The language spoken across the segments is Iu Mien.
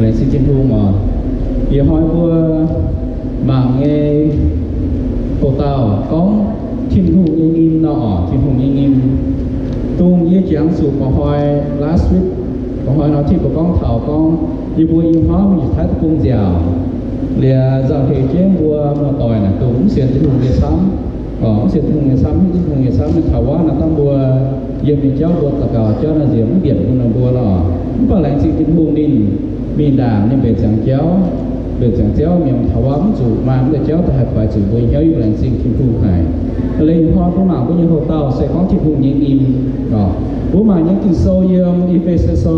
Laengz zingh Tin-Hungh oc. Ih hnoi mbuo mangc nyei hoc-dauh gorngv Tin-Hungh nyei nyim nor oc, Tin-Hungh nyei nyim. Dongh yie jangx zuqc mba'hnoi last week, mba'hnoi nor Tin mbuo gorngv taux gorngv yie mbuo i hmuangv mingh Taiv Deic-Bung nziaauc, liuz nzauh heix jienv mbuo muoz-doic naaic dongh mv sienx Tin-Hungh nyei camv, mv sienx Tin-Hungh nyei camv, mv Tin-Hungh nyei camv, mingh taux wuov naaic dangh mbuo yiem nyei jauv mbuo daux gaux jauv naaic nziex mv mbienc bun ninh mbuo nor. Mv baac laengz zingh Tin-Hungh ninh mingh ndaangc ninh mbenc ziangx jauv, mbenc ziangx jauv mingh taux wuov mv zuqc maaih mv deix jauv daaih haih faix zuqc mbuo hnyouv. Laengz zingh Tin-Hungh haic. Liuz ih hnoi mbuo mangc mbuo nyei hoc-dauh se gorngv Tin-Hungh nyei nyim. Mbuo mangc nyei Ging-Sou yiem E^fe^so,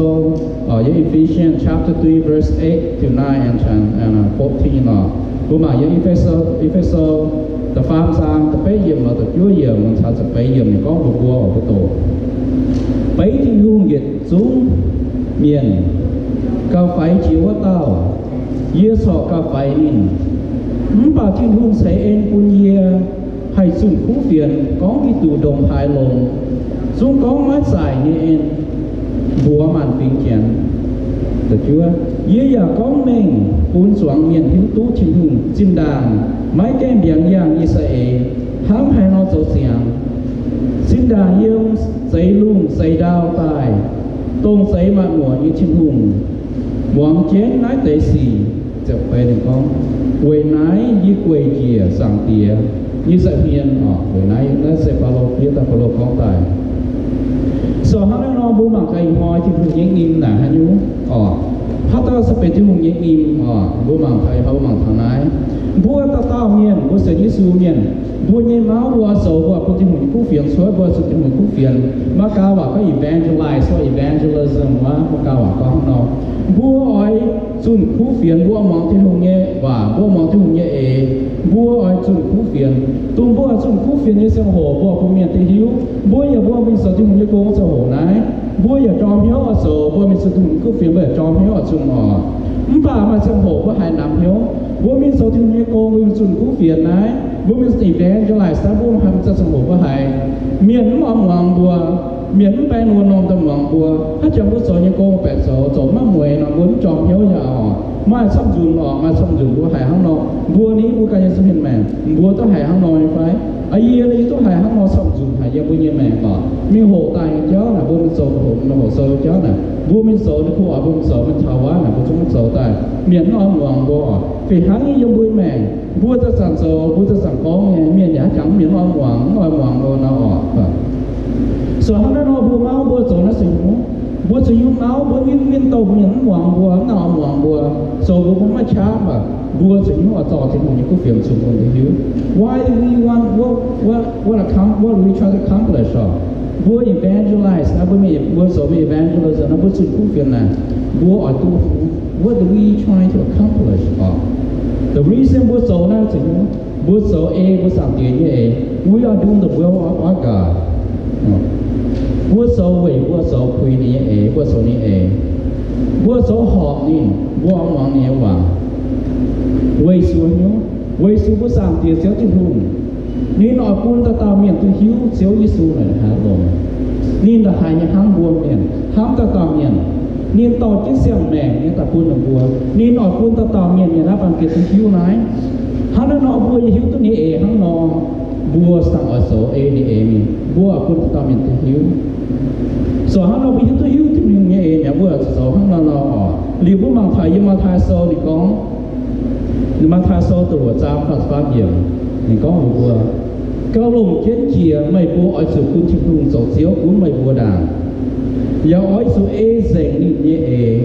yiem Ephesians chapter three verse eight to nine and, and, uh, fourteen oc. Mbuo mangc yiem E^fe^so, E^fe^so da'faam zaang da'betv yiemc lorz da'juov yiemc caux ziepc feix yiemc ninh gorngv mbuox mbuo oc, mbuo doqc. Beiv Tin-Hungh yietc zungv mienh, gauh faix jiex wuov dauh, yie corc gauh faix ninh. Mv baac Tin-Hungh ceix en bun yie haih zunh kuv fienx gorngv Giduc ndongc haaix longx, zungv gorngv maiv zaaic nyei en mbuox maanc fingx Janx. Yie yaac gorngv mengh bun zuangx mienh hiuv duqv Tin-Hungh zinh ndaangc maiv gaengh mbiaangx yangh I^saa^laa^en hnangv haaix nor zoux ziangx. Zinh ndaangc yiem zeix lungh zeix ndau daaih, dongh zeix maanc muoc nyei Tin-Hungh, muangx jienv naaiv deix sic, ziepc feix ninh gorngv, weic naaiv yie gueic njiec Zaangc Diex nyei nza'hmien oc. Weic naaiv, naaiv se Baulo, fiev daaih Baulo gorngv daaih. So hnangv naaiv nor mbuo mangc gaax ih hnoi Tin-Hungh nyei nyim naaic haaix nyungc oc. Haaix dauh se benx Tin-Hungh nyei nyim oc? Mbuo mangc taux, mbuo mangc taux naaiv. Mbuo dauh dauh mienh, mbuo sienx Yesu mienh, mbuo nyei mauv mbuo oix zoux, mbuo bun Tin-Hungh nyei kuv fienx cuotv, mbuo zunh Tin-Hungh nyei kuv fienx. Maiv gaax waac gorngv evangelize or evangelism wuov, maiv gaax waac gorngv nor. Mbuo oix zunh kuv fienx, mbuo muangx Tin-Hungh nyei waac, mbuo muangx Tin-Hungh nyei eix, mbuo oix zunh kuv fienx. Dongh mbuo oix zunh kuv fienx nyei ziangh hoc mbuo bun mienh duqv hiuv. Mbuo yaac mbuo mingh zoux Tin-Hungh nyei gong ziangh hoc naaiv, mbuo yaac jorm hnyouv oix zoux, mbuo mingh zunh Tin-Hungh nyei kuv fienx mbuo yaac jorm hnyouv oix zunh oc. Mv baac maaih ziangh hoc mbuo haiz namx hnyouv, mbuo mingh zoux Tin-Hungh nyei gong, mbuo mingh zunh kuv fienx naaiv, Mbuo mingh evangelize daaih, mbuo haih mingh zanc-zanc hoc mbuo haiz mienh mv oix muangx mbuo, mienh mv baeng wuom norm daaih muangx mbuo. Hnangv jangx mbuo zoux nyei gong baeqc zoux, zoux maiv mueiz nor, mbuo mv jorm hnyouv yaac oc. Maaih camv nzunc oc, maaih camv nzunc mbuo haiz hnangv nor, mbuo ni mbuo ganh nyei zuqc mienh maengc, mbuo duqv haiz hnangv nor nyei fai? Aa, yie ni duqv haiz hnangv nor camv nzunc haic yiem mbuo nyei maengc oc. Mingh hoqc daaih nyei jauv naaic, mbuo mingh zoux hoqc, hoqc sou nyei jauv naaic, mbuo mingh zoux ninh mbuo oix mbuo mingh zoux, mingh taux wuov naaic mbuo zungv mingh zoux daaih, mienh mv oix muangx mbuo oc. Fih hnangv nyei yiem mbuo nyei maengc, mbuo zanc-zanc zoux, mbuo zanc-zanc gorngv nyei, mienh yaac hnangv jangx mienh mv oix muangx, mv oix muangx mbuo nor oc. So hnangv naaiv nor mbuo mauv mbuo zoux naaiv se nyungc, mbuo zuqc nyungc mauv mbuo mingh, mingh douh mienh mv muangx mbuo, mv nangc oix muangx mbuo, zoux mbuo mv maaih qaqv mv baac mbuo zuqc nyungc oix zorqv Tin-Hungh nyei kuv fienx cunx bun ninh hiuv. Why do we want, what, what, what accom-, what do we try to accomplish oc? Mbuo evangelize naaiv, mbuo mingh, mbuo zoux mingh evangelism naaiv, mbuo zunh kuv fienx naaic, mbuo oix duqv, what do we try to accomplish oc? The reason mbuo zoux naaiv zuqc nyungc, mbuo zoux ei mbuo Zaangc Diex nyei eix. We are doing the will of our God. Mbuo zoux weic mbuo zoux puix ninh nyei eix, mbuo zoux ninh eix. Mbuo zoux horpc ninh, mbuo muangx ninh nyei waac. Weic zuqc nyungc, weic zuqc mbuo Zaangc Diex Ziouv Tin-Hungh, ninh oix bun dauh dauh mienh duqv hiuv Ziouv Yesu naaic haaix longx, ninh ndongc haaix nyei hnamv mbuo mienh, hnamv dauh dauh mienh. Ninh dorh jienv siang-maengc nyei daaih bun ninh mbuo. Ninh oix bun dauh dauh mienh yiem naaiv baamh gen duqv hiuv naaiv. Hnangv naaiv nor mbuo yaac hiuv duqv ninh eix hnangv nor, mbuo dangh oix zoux ei ninh eix mingh, mbuo oix bun dauh dauh mienh duqv hiuv. So hnangv nor mbuo hiuv duqv hiuv Tin-Hungh nyei eix mi'aqv, mbuo zoux hnangv nor nor oc. Liuz mbuo mangc taux yiem Matv^taai Sou ninh gorngv, Matv^taai Sou da'luoqc zaang faah ziepc faam yiemc, ninh gorngv mbuox mbuo, gauh longc jienv jiex meih mbuo oix zuqc bun Tin-Hungh zoux Ziouv gunv meih mbuo ndaangc, yaac oix zuqc ei nzengc ninh nyei eix.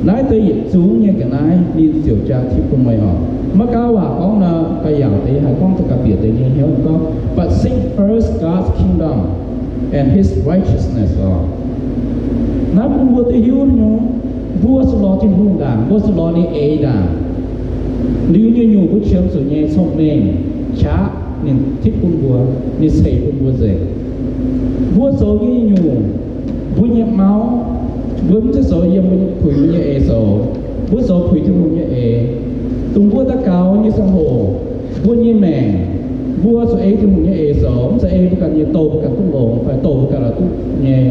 Naaiv deix yietc zungv nyei ga'naaiv ninh ziouc jaa tipv bun meih oc. Maiv gaax waac gorngv nor, ga'yaangc deix haih gorngv da'ganh bieqc deix nyei hnyouv gorngv, but seek first God's kingdom and his righteousness oc. Naaiv bun mbuo duqv hiuv nyungc, mbuo zuqc lorz Tin-Hungh ndaangc, mbuo zuqc lorz ninh eix ndaangc. Liuz nyungc-nyungc mbuo qiemx zuqc nyei cong-mengh qaqv ninh tipv bun mbuo, ninh ceix bun mbuo nzengc. Mbuo zoux nyei nyungc, mbuo nyei mauv, mbuo mv zeiz zoux yiem mbuo puix mbuo nyei eix zoux. Mbuo zoux puix Tin-Hungh nyei eix. Dongh mbuo daux gaux nyei ziangh hoc, mbuo nyei maengc, mbuo zuqc ei Tin-Hungh nyei eix zoux, mv zeiz ei mbuo ganh nyei douh mbuo ganh duqv longx, fai douh mbuo ganh la'duqv nyei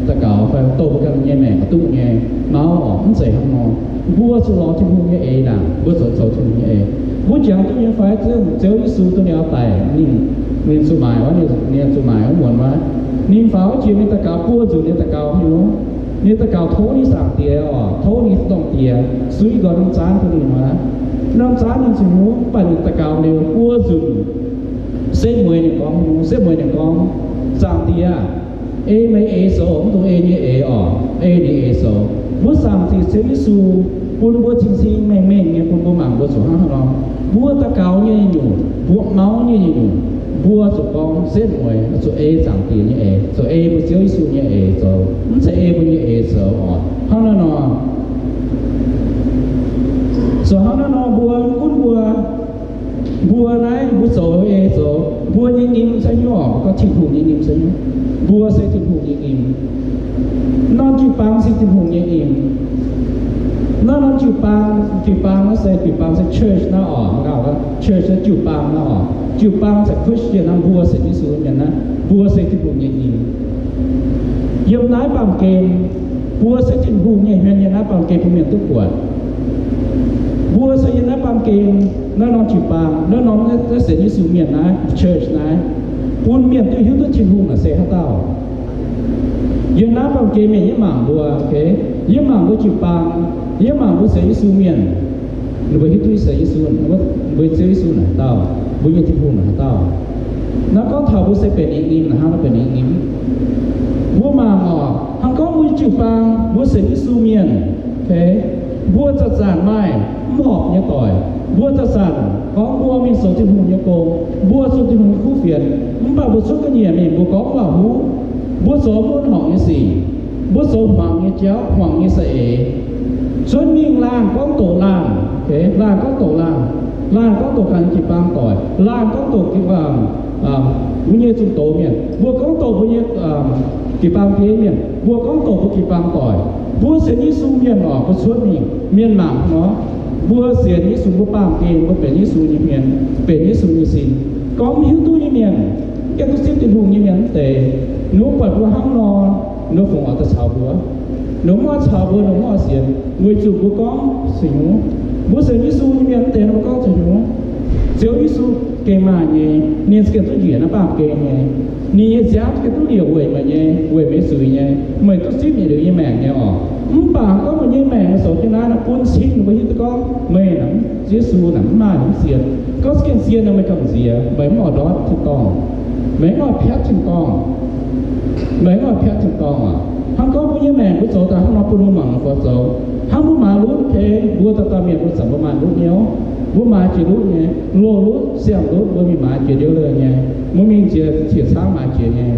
daux gaux, fai douh mbuo ganh nyei maengc la'duqv nyei mauv oc. Mv zeiz hnangv nor. Mbuo zuqc lorz Tin-Hungh nyei eix ndaangc, mbuo zuqc zoux Tin-Hungh nyei eix. Mbuo jangx duqv nyei fai, Ziouv, Ziouv Yesu dongh ninh oix daic, ninh, ninh zuqc maaic wuov, ninh, ninh zuqc maaic wuov muonz wuov, ninh faaux jiex ninh daux gaux buo nzunc nyei daux gaux nyungc. Ninh daux gaux tov ninh Zaangc Diex oc, tov ninh Dorn-Diex suiv nqoi norm zaanv bun ninh aqv. Norm zaanv ninh zuqc nyungc, mv baac ninh daux gaux liuz buo nzunc, setv mueiz ninh gorngv, setv mueiz ninh gorngv, Zaangc Diex aah! Ei meih eix zoux, mv dungx ei yie nyei eix oc. Ei ninh eix zoux. Mbuo Zaangc Diex Ziouv Yesu bun mbuo cing-cing mengh mengh nyei bun mbuo mangc mbuo zuqc hnangv haaix nor. Mbuo daux gaux nyei nyungc, mbuo mauv nyei nyungc, mbuo zuqc gorngv setv mueiz zuqc ei Zaangc Diex nyei eix, zuqc ei mbuo Ziouv Yesu nyei eix zoux, mv zeiz ei mbuo nyei eix zoux oc. Hnangv naaiv nor, zoux hnangv naaiv nor mbuo mv gunv mbuo Mbuo naaiv mbuo zoux ei zoux, mbuo nyei nyim se hnyouv oc, gorngv Tin-Hungh nyei nyim se hnyouv. Mbuo se Tin-Hungh nyei nyim. Norm jiu-baang se Tin-Hungh nyei nyim. Naaiv norm jiu-baang, jiu-baang naaiv se, jiu-baang se church naaiv oc, mangc gaax, church naaiv jiu-baang naaiv oc. Jiu-baang se Christian naaiv, mbuo sienx Yesu mienh naaiv, mbuo se Tin-Hungh nyei nyim. Yiem naaiv baamh gen, mbuo se Tin-Hungh nyei hmien yiem naaiv baamh gen bun mienh duqv buatc. Mbuo se yiem naaiv baamh gen, naaiv norm jiu-baang, naaiv norm naaiv sienx Yesu mienh naaiv, church naaiv, bun mienh duqv hiuv duqv Tin-Hungh naaic se haaix dauh. Yiem naaiv baamh gen mienh yie mangc mbuo, yie mangc mbuo jiu-baang, yie mangc mbuo sienx Yesu mienh, ninh mbuo hiuv duqv sienx Yesu, mbuo Ziouv Yesu naaic haaix dauh, mbuo nyei Tin-Hungh naaic haaix dauh. Naaiv gorngv taux mbuo se benx ninh nyim, naaic hnangv nor benx ninh nyim. Mbuo mangc oc, hnangv gorngv mbuo jiu-baang, mbuo sienx Yesu mienh, mbuo zanc-zanc maaih mv horpc nyei doic. Mbuo zanc-zanc gorngv mbuo mingh zoux Tin-Hungh nyei gong, mbuo zoux Tin-Hungh nyei kuv fienx, mv baac mbuo cuotv ga'nyiec mingh mbuo gorngv mv baac huv. Mbuo zoux mv horpc nyei sic, mbuo zoux hmuangx nyei jauv, hmuangx nyei za'eix. Cuotv mingh laanh gorngv doqc laanh, laanh gorngv doqc laanh, laanh gorngv doqc ganh jiu-baang doic, laanh gorngv doqc mbuo nyei zunh doz mienh, mbuo gorngv doqc mbuo nyei jiu-baang bieiv mienh, mbuo gorngv doqc mbuo jiu-baang doic. Mbuo sienx Yesu mienh oc, mbuo cuotv mingh, mienh mangc nor, Mbuo sienx Yesu, mbuo baamh gen mbuo benx Yesu nyei hmien, benx Yesu nyei sin. Gorngv mv hiuv duqv nyei mienh, mv gaengh duqv zipv Tin-Hungh nyei mienh mv deix, ninh mbuo buatc mbuo hnangv nor, ninh mbuo fungc oix daaih caux mbuo. Ninh mbuo mv oix caux mbuo, ninh mbuo mv oix sienx, weic zuqc mbuo gorngv ceix nyungc. Mbuo sienx Yesu nyei mienh mv deix, ninh mbuo gorngv ceix nyungc. Ziouv Yesu gengh maaih nyei, ninh za'gengh duqv njiec naaiv baamh gen nyei. Ninh nyei nziaamv za'gengh duqv liouc weic meih nyei, weic meih zuiz nyei, meih duqv zipv yietc liuz nyei maengc nyei oc. Mv baac gorngv meih nyei maengc meih zoux jienv naaiv, bun cing ninh mbuo hiuv duqv gorngv meih naaic, Yesu naaic mv maaih, mv sienx. Gorngv za'gengh sienx nor meih gamh nziex, meih mv oix ndortv tin-dorngh, meih mv oix piatv tin-dorngh. Meih mv oix piatv tin-dorngh aac. Hnangv gorngv mbuo nyei maengc mbuo zoux daaih hnangv nor bun mbuo mangc mv buatc zoux. Hnangv mbuo maaiz lutv, mbuo dauh dauh mienh mbuo zanc mbuo maaih lutv hnyouv. Mbuo maaiz jiex lutv nyei, loz-lutv, siang-lutv, mbuo mingh maaiz jiex ndiev lorh nyei, mbuo mingh jiex qiex caangv maaiz jiex nyei.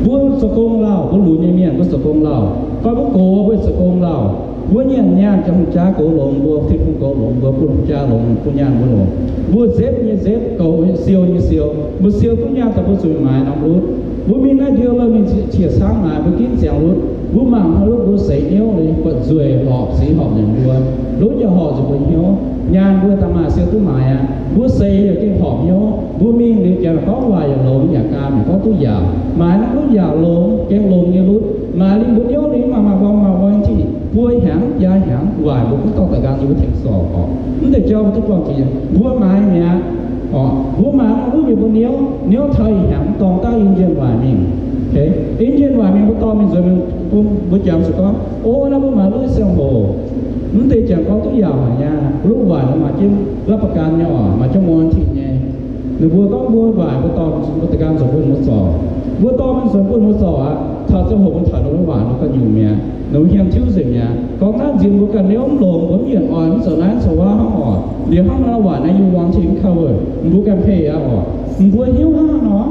Mbuo zoux gong lauh, mbuo lunx nyei mienh mbuo zoux gong lauh, fai mbuo gox mbuo zoux gong lauh. Mbuo nyanc nyaanh ziangh hoc jaa goux longx, mbuo Tin-Hungh goux longx, mbuo bun jaa longx, bun nyaanh mbuo longx. Mbuo nzepv nyei nzepv, goux, siou nyei siou. Mbuo siou duqv nyaanh daaih mbuo zuqc maaiz norm lutv. Mbuo mingh naaiv ndiev lorh mingh qiex caangv maaiz, mbuo ginv ziangx lutv. Mbuo mangc haaix lutv mbuo seix hnyouv liuz buatc nzueic horpc, sic horpc nzengc mbuo. Lutv yaac horpc nzengc mbuo hnyouv. Nyaanh mbuo daaih maaih siou duqv maaiz aqv. Mbuo seix yaac gengh horpc hnyouv. Mbuo mingh liuz janx gorngv waac yaac longx, yaac gaam yaac gorngv duqv yaauc. Maaiz naaiv lutv yaauc longx, gengh longx nyei lutv. Maaiz liuz mbuo hnyouv liuz maaih maaih nqorngv maaih nqorngv, ti buo hnyangx biaa hnyangx waaic mbuo gunv dorh daaih nqaang yie mbuo tengx sorc oc. Mv deix jauv mbuo duqv buangh jiex. Mbuo maaiz mi'aqv oc. Mbuo maaiz naaiv lutv yie mbuo hnyouv, hnyouv taux ih hnyangx dorngx daaih i njien waaic mingh. I njien waaic mingh mbuo dorh mingh nzuonx mingh, mbuo jangx zuqc gorngv, o, naaiv mbuo maaiz lutv siang-hoc. Mv deix janx gorngv duqv yaauc haic nyei. Lutv waaic maaih jienv รับประกัน nyei oc, maaih jienv วารันตี nyei. Ninh mbuo gorngv mbuo waaic mbuo dorh mingh nzuonx mbuo da'nqaang nzuonx bun mbuo zorc. Mbuo dorh mingh nzuonx bun mbuo zorc aqv, taux ziangh hoc mbuo taux ninh mbuo waaic mbuo ganh nyungc mi'aqv, ninh mbuo hnyien tiuv nzengc mi'aqv. Gorngv naaiv nziex mbuo ganh hnyouv mv longx, mbuo mv yienc oix mv zoux naaiv zoux wuov hnangv oc. Liuz hnangv nor waaic naaiv yie วารันตี mv cover, mbuo ganh heh aqv oc. Mbuo hnyouv hnangv haaix nor,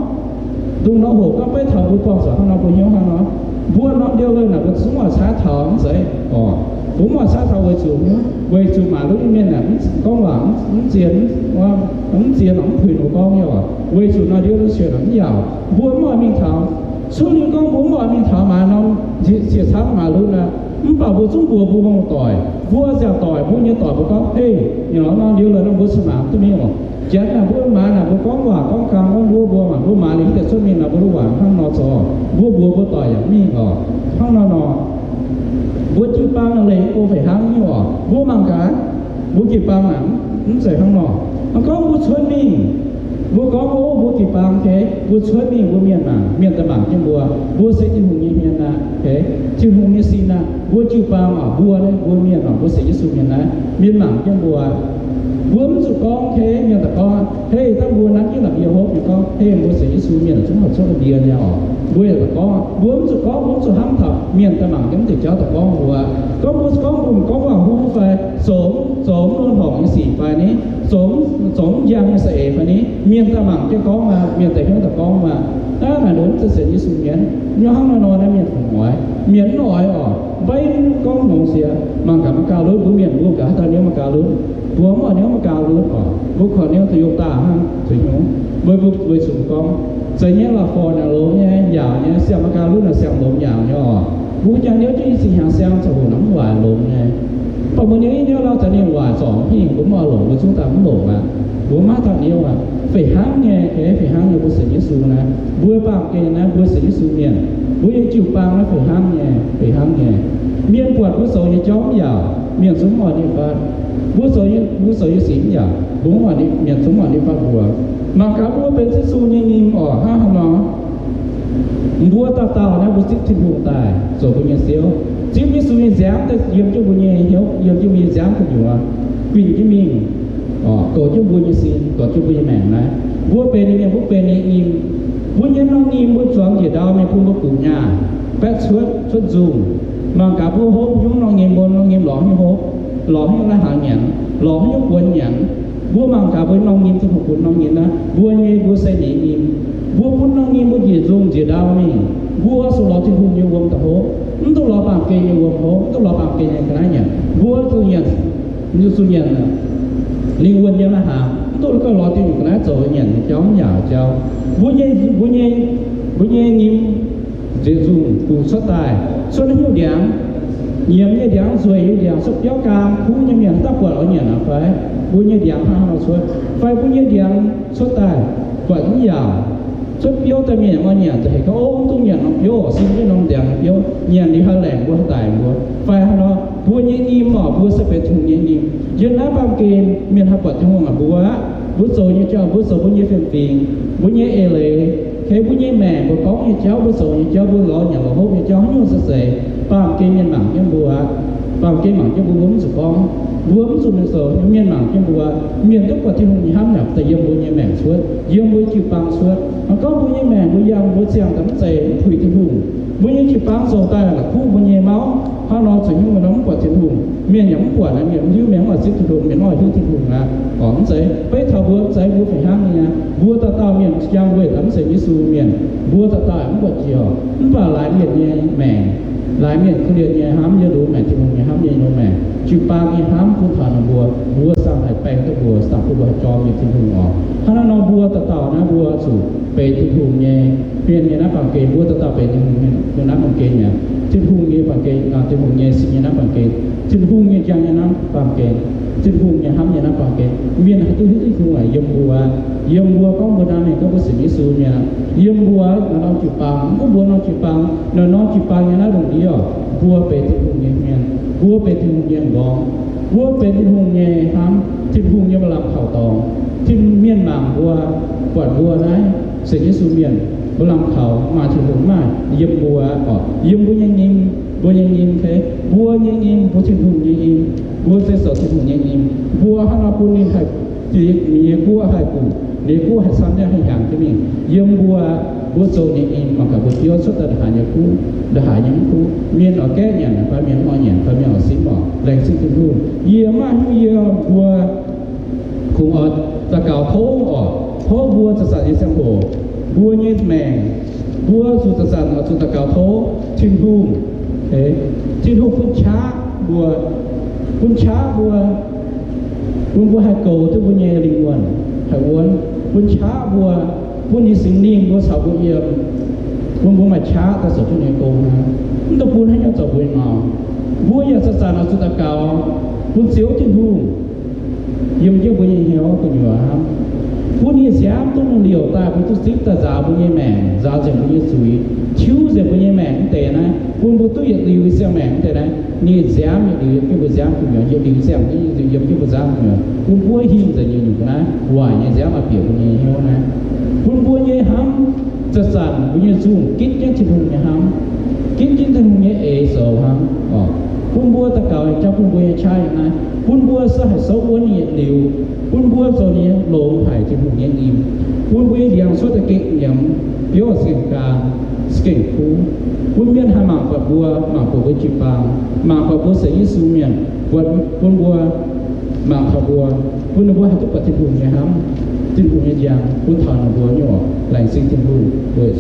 dongh nor hoc gorngv beiv taux mbuo buangh zuqc hnangv nor mbuo hnyouv hnangv nor. Mbuo norm ndie-lomh naaic mbuo zungv oix caaiv taux mv zeiz oc. Mbuo mv oix caaiv taux weic zuqc, weic zuqc maaic lutv nyei mienh naaic gorngv waac mv zien, mv zien oc, mv puix ninh mbuo gorngv nyei oc. Weic zuqc nor ndie-lomh sueih naaic mv yaauc, mbuo mv oix mingh taux. Cuotv liuz gorngv mbuo mv oix mingh taux maaiz norm qiex caangv maaiz lutv naaic, mv baac mbuo zungv mbuox mbuo muoz-doic, mbuo ziangh doic, mbuo nyei doic mbuo gorngv, hei, nyei lorz norm ndie-lomh nor mbuo cin-maanc duqv mingh oc. Janx naaic mbuo maaiz naaic mbuo gorngv waac gorngv gaang gorngv mbuov mbuo, mangc mbuo maaiz liuz hiuv deix cuotv mingh naaic mbuo duqv waac hnangv nor zoux, mbuo mbuox mbuo doic yaac mingh oc. Hnangv nor nor, mbuo jiu-baang naaic leih mbuo fih hnangv nyei oc. Mbuo mangc gaax, mbuo jiu-baang naaic mv zeiz hnangv nor. Gorngv mbuo cuotv mingh, mbuo gorngv, o, mbuo jiu-baang, mbuo cuotv mingh mbuo mienh mangc, mienh daaih mangc jienv mbuo, mbuo se Tin-Hungh nyei hmien aqv, Tin-Hungh nyei sin aqv. Mbuo jiu-baang oc, mbuo, mbuo mienh oc, mbuo sienx Yesu mienh naaiv, mienh mangc jienv mbuo. Mbuo mv zuqc gorngv, mienh daaih gorngv, hei, dangh mbuo nanv jienv la'mbie hopv nyei gorngv, hei, mbuo sienx Yesu mienh zungv horpc cuotv la'mbie nyei oc. Mbuo yaac daaih gorngv, mbuo mv zuqc gorngv, mbuo mv zuqc hnamv taux mienh daaih mangc jienv mv deix jauv daaih gorngv mbuo. Gorngv mbuo gorngv mbuo, gorngv waac-huv fai zoux, zoux mv longx horngc nyei sic fai ni, zoux, zoux mv njang nyei za'eix fai ni, mienh daaih mangc jienv gorngv aqv, mienh daaih hnyouv daaih gorngv aqv. Naaiv naaic nor mv zeiz sienx Yesu mienh. Nor hnangv nor nor naaiv mienh fungc oix, mienh mv oix oc. Mbaiv gorngv hngongx siec, mangc gaax maiv gauh lutv, mbuo mienh mbuo gaax daaih niouv maiv gauh lutv. Mbuo mv oix niouv maiv gauh lutv oc. Mbuo korv niouv da'yietv daaih hnangv zuqc hnyouv. Mbuo, mbuo weic zuqc gorngv, zeiz nyei la'forc naaic longx nyei, yaauc nyei, siang maiv gauh lutv naaic siang longx yaauc nyei oc. Mbuo jangx niouv jienv i cin hnyangx siang ziangh hoc naaic mv waaic longx nyei. Mv baac mbuo niouv i niouv lauh za'gengh waaic zorngc hingh, mbuo mv oix longc, mbuo zungv daaih mv longc aqv. Mbuo maiv dauh niouv aqv. Fih hnangv nyei, fih hnangv nyei mbuo sienx Yesu naaiv, mbuo baamh gen naaiv, mbuo sienx Yesu mienh, mbuo nyei jiu-baang naaiv fih hnangv nyei, fih hnangv nyei. Mienh buatc mbuo zoux nyei jauv mv yaauc, mienh zungv mv oix ninh fatv. Mbuo zoux nyei, mbuo zoux nyei sic mv yaauc, mbuo mv oix ninh, mienh zungv mv oix ninh fatv mbuo. Mangc gaax mbuo benx Yesu nyei nyim oc, hnangv haaix nor. Mbuo dauh dauh naaiv mbuo zipv Tin-Hungh daaih zoux mbuo nyei Ziouv, zipv Yesu nyei nziaamv daaih yiem jienv mbuo nyei hnyouv, yiem jienv mbuo nyei nziaamv gu'nyuoz, guinh jienv mingh, goux jienv mbuo nyei sin, goux jienv mbuo nyei maengc naaiv. Mbuo benx ninh mienh, mbuo benx ninh nyim. Mbuo nyei norm nyim mbuo zuangx njiec ndau mingh bun mbuo guqc nyaah, baeqv cuotv, cuotv nzungh. Mangc gaax mbuo hopv nyungc norm nyim, mbuo norm nyim lorz haaix nyungc hopv, lorz haaix nyungc lai-hnaangx nyanc, lorz haaix nyungc buonc nyanc. Mbuo mangc gaax mbuo norm nyim, Tin-Hungh bun norm nyim naaiv, mbuo nyei, mbuo se ninh nyei nyim. Mbuo bun norm nyim mbuo njiec nzungh njiec ndau mingh, mbuo zuqc lorz Tin-Hungh nyei wuom daaih hopv, mv duqv lorz baamh gen nyei wuom hopv, mv duqv lorz baamh gen nyei ga'naaiv nyanc. Mbuo zuqc nyanc, zuqc nyanc lingh wuonh nyei lai-hnaangx, mv duqv gauh lorz Tin-Hungh ga'naaiv zoux nyanc nyei jauv mv yaauc jauv. Mbuo nyei, mbuo nyei, mbuo nyei nyim njiec nzungh guqc cuotv daaih, cuotv haaix nyungc ndiangx, Nyiemc nyei ndiangx, nzueic nyei ndiangx, cuotv biauv gaam kuv nyei mienh haaix dauh buatc oix nyanc aqv fai? Mbuo nyei ndiangx hnangv haaix nor cuotv? Fai mbuo nyei ndiangx cuotv daaih buatc mv yaac cuotv biouv daaih, mienh oix nyanc za'gengh gorngv, Ov, mv dungx nyanc norm biouv oc, sin jienv norm ndiangx biouv, nyanc liuz haih laengc mbuo haih daic mbuo. Fai hnangv nor, mbuo nyei nyim oc, mbuo se benx Tin-Hungh nyei nyim. Yiem naaiv baamh gen mienh haih buatc Tin-Hungh aqv, mbuo aqv. Mbuo zoux nyei jauv, mbuo zoux mbuo nyei fiem-fingx, mbuo nyei eix leiz, kei mbuo nyei maengc, mbuo gorngv nyei jauv, mbuo zoux nyei jauv, mbuo lorz nyanc lorz hopv nyei jauv, haaix nyungc se zeiz, baamh gen mienh mangc jienv mbuo aqv. Baamh gen mangc jienv mbuo, mbuo mv zuqc gorngv, mbuo mv zuqc mingh zoux, mienh mangc jienv mbuo. Mienh duqv buatc Tin-Hungh nyei hnamv yaac daaih yiem mbuo nyei maengc cuotv, yiem mbuo jiu-baang cuotv. Mv gorngv mbuo nyei maengc mbuo yangh mbuo ziangh daaih mv zeiz mv puix Tin-Hungh. Mbuo nyei jiu-baang zoux daaih la'kuqv mbuo nyei mauv, hnangv nor zuqc hnyouv mbuo nor mv buatc Tin-Hungh. Mienh yaac mv buatc naaiv, mienh mv hiuv, mienh mv oix zipv Tin-Hungh, mienh mv oix hiuv Tin-Hungh aqv. Orqc, mv zeiz, beiv taux mbuo mv zeiz, mbuo fih hnangv nyei. Mbuo dauh dauh mienh jangx weic daaih mv zeiz Yesu mienh, mbuo dauh dauh mv buatc jiex orqc. Mv baac laaix mienh nyei maengc, laaix mienh korv-lienh nyei hnamv, yiem nduov maengc Tin-Hungh nyei hnamv, yiem nduov maengc jiu-baang nyei hnamv bun taux ninh mbuo, mbuo siang haih baeng duqv mbuo, siang bun mbuo haih jorm nyei Tin-Hungh orqc. Hnangv naaiv nor mbuo dauh dauh naaiv mbuo zuqc benx Tin-Hungh nyei mienh nyei naaiv baamh gen, mbuo dauh dauh benx Tin-Hungh nyei naaiv baamh gen mi'aqv. Tin-Hungh nyei baamh gen, Tin-Hungh nyei sin nyei naaiv baamh gen, Tin-Hungh nyei njang nyei naaiv baamh gen, Tin-Hungh nyei hnamv nyei naaiv baamh gen. Mienh haih duqv hiuv Tin-Hungh yiem mbuo, yiem mbuo gorngv mbuo naaiv mienh gorngv mbuo sienx Yesu mienh, yiem mbuo naaiv norm jiu-baang, mv gunv mbuo norm jiu-baang, naaiv norm jiu-baang nyei naaiv lungh ndiev, mbuo benx Tin-Hungh nyei mienh, mbuo benx Tin-Hungh nyei m'nqorngv, mbuo benx Tin-Hungh nyei hnamv, Tin-Hungh nyei mba'lam kaux dorngx. Tin, mienh mangc mbuo, buatc mbuo naaiv sienx Yesu mienh, mba'lam kaux maaih Tin-Hungh, maaih yiem mbuo orqc, yiem mbuo nyei nyim, mbuo nyei nyim, mbuo nyei nyim, mbuo Tin-Hungh nyei nyim, mbuo se zoux Tin-Hungh nyei nyim. Mbuo hnangv nor bun ninh haih, ninh nyei guoqv haih bungx, ninh nyei guoqv haih camv nyei, haih hnyangx jienv mingh. Yiem mbuo, mbuo zoux nyei nyim, mangc gaax mbuo biouv cuotv daaih ndongc haaix nyei kuv, ndongc haaix nyei mv kuv. Mienh oix gaeqv nyanc fai mienh mv oix nyanc fai mienh oix simv orqc, laengz zingh Tin-Hungh. Yie maiv hiuv yie mbuo kungx oix daux gaux tov orqc, tov mbuo zanc-zanc nyei ziangh hoc, mbuo nyei maengc, mbuo zuqc zanc-zanc oix zuqc daux gaux tov Tin-Hungh. Tin-Hungh bun qaqv mbuo, bun qaqv mbuo, bun mbuo haih goux duqv mbuo nyei lingh wuonh haih wuonv, bun qaqv mbuo, bun ninh Singx Lingh mbuo caux mbuo yiem, bun mbuo maaih qaqv daaih zoux Tin-Hungh nyei gong aqv. Mv dungx bun haaix nyungc zoux mbuo nyei maux. Mbuo yaac zanc-zanc oix zuqc daux gaux bun Ziouv Tin-Hungh yiem jienv mbuo nyei hnyouv gu'nyuoz hnamv, bun ninh nziaamv duqv mingh liouc daaih, bun duqv zipv daaih nzaaux mbuo nyei maengc, nzaaux nzengc mbuo nyei zuiz, tiuv nzengc mbuo nyei maengc mv deix naaiv, bun mbuo duqv yietc liuz siang-maengc mv deix naaiv. Ninh nziaamv yietc liuz yiem jienv mbuo nziaamv gu'nyuoz, yietc liuz siang-maengc yiem jienv mbuo nziaamv gu'nyuoz, bun mbuo hingh nzengc nyungc-nyungc naaiv waaic nyei nziaamv oix bieqc mbuo nyei hnyouv naaiv, bun mbuo nyei hnamv zanc-zanc mbuo nyei nzungh gitv jienv Tin-Hungh nyei hnamv, gitv jienv Tin-Hungh nyei eix zoux hnamv orqc. Bun mbuo daux gaux jangx bun mbuo nyei qaqv yiem naaiv, bun mbuo se haih souv wuonv ninh yietc liuz, bun mbuo zoux ninh nyei longx haic Tin-Hungh nyei nyim, bun mbuo nyei ndiangx cuotv daaih gengh nyiemz, biouv se gengh gaam, se gengh kuv, bun mienh haih mangc buatc mbuo, mangc buatc mbuo jiu-baang, mangc buatc mbuo sienx Yesu mienh, buatc bun mbuo mangc taux mbuo, bun ninh mbuo haih duqv buatc Tin-Hungh nyei hnamv, Tin-Hungh nyei njang bun taux ninh mbuo nyei orqc. Laengz zingh Tin-Hungh weic